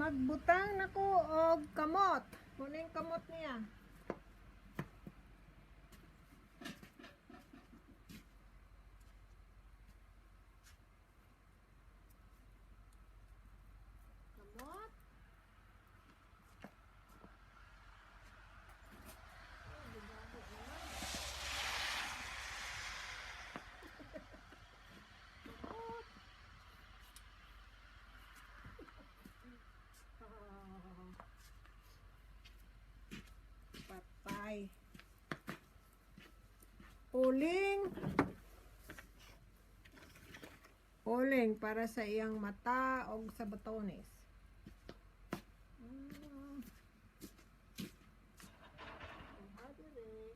Magbutang nako og kamot. Kuning kamot niya. Kamot. Ay, gigaho naman. Kamot. Ah. Patay. Uling. Uling para sa iyang mata o sa batones. Kuha dire.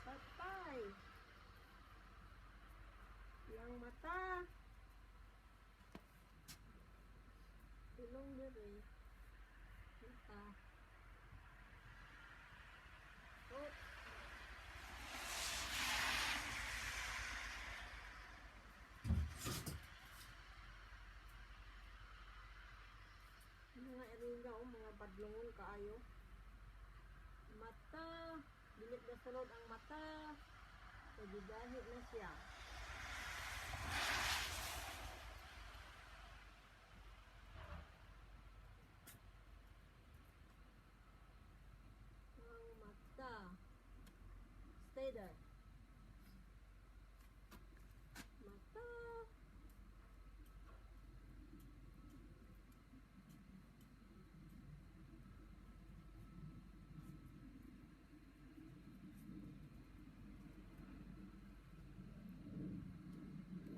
Patay. Iyang mata. Ilong dire. Mata. Oh. Mga eringa o mga badlongon kaayo. Mata, dili na sulod ang mata. So gigahi na siya. Ang mata. Stay there. Mata.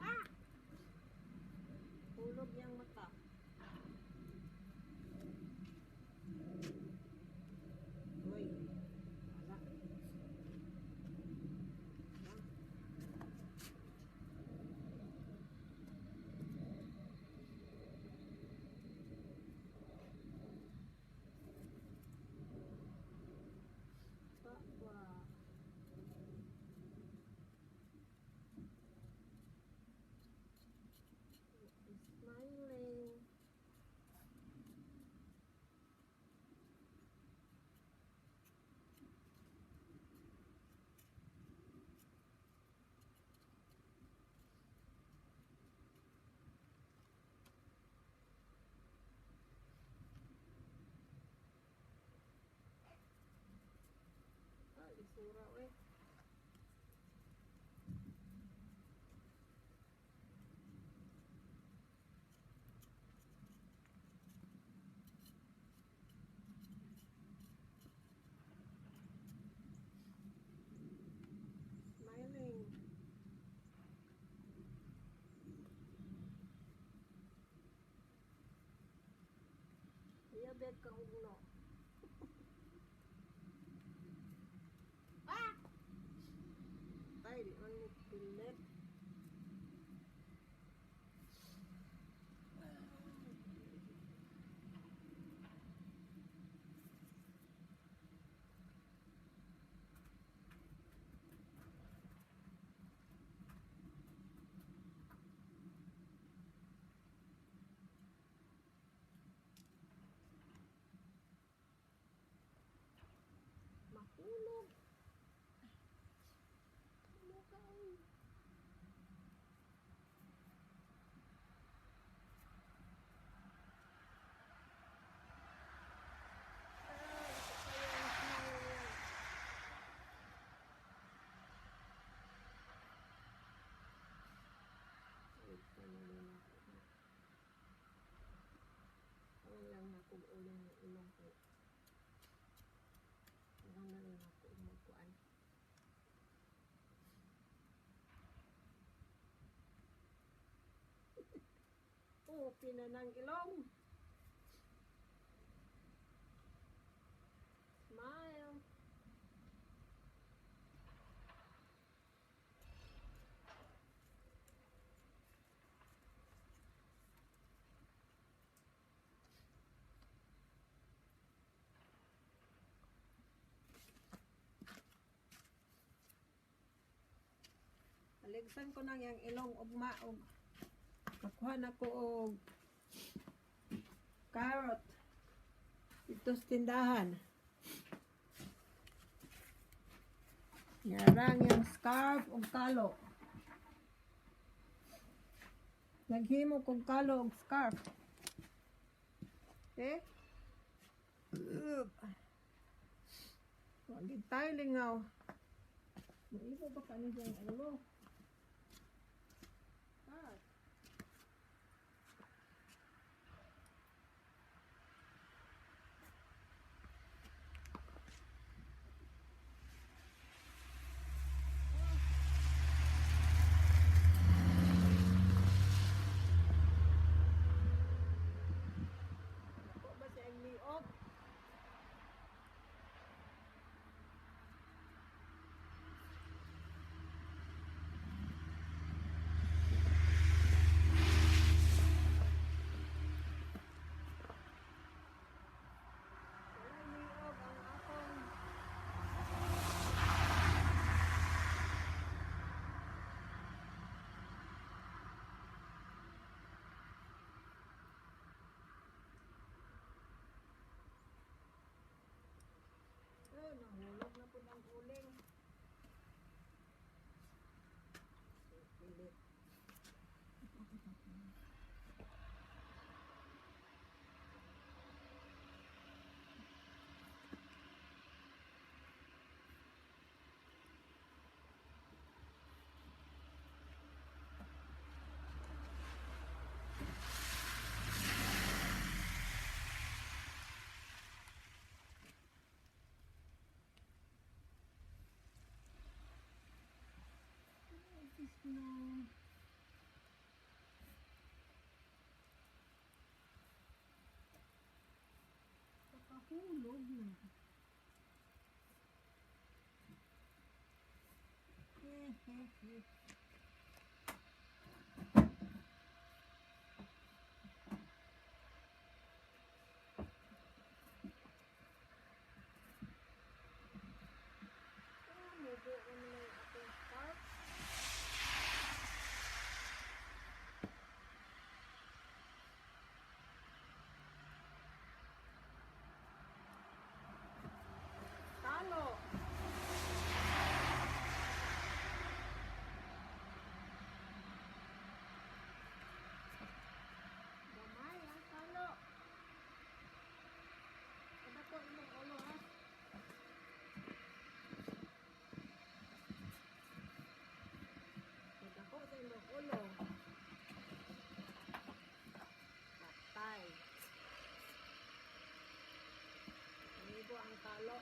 Ah! Hulog niyang mata. Uy. Wala. Wala. Pa, Smiling. Ah, isura eh. Smiling. Iya, beg ka ugno. Ah! Tay, di man mo pilit. Mahulog. Hulog ka, oy. Ah, ito pa yung smile niya. Wait, ano lang ako. Ano lang ako uling ng ilong ko. Ano na lang ako magkuan. Oh, pinanang ilong. Smile. Igsan ko nang yang ilong ugma og kakuha na ko og carrot dito sa tindahan. Yarang yung scarf og kalo. Naghimo kog kalo og scarf. Okay? Up. Wag tayo lingaw. Maibo ba ka niya ang ulo? Ah. Dako ba siya ang liog? Walay liog ang akong. Eh, nahulog na po ang uling. Pilit. Snow. Nakahulog na. Hehehe. Ah, mubo ko na lang akong scarf. Talo. Gamay ang talo. Kada ko imong ulo, ha. Kada ko sa imong ulo. Patay. Amigo ang talo.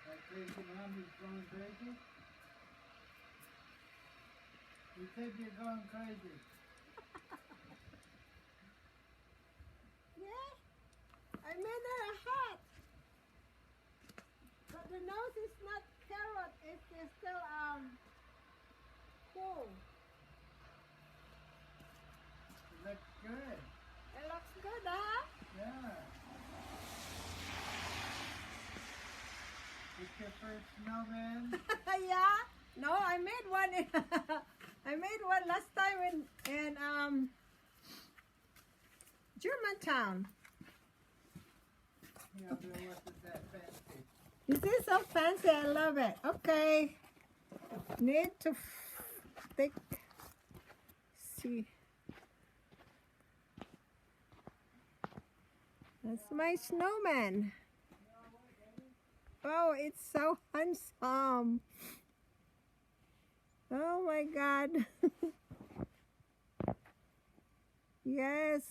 That crazy mommy's going crazy? You think you're going crazy? Yeah. I made her a hat. But the nose is not carrot, it's still cool. It looks good. It looks good, huh? Yeah. It's your first snowman. Yeah. No, I made one. I made one last time in Germantown. Yeah, but it wasn't that fancy. This is so fancy. I love it. Okay. Need to take. See. That's my snowman. Oh, it's so handsome. Oh my God. Yes.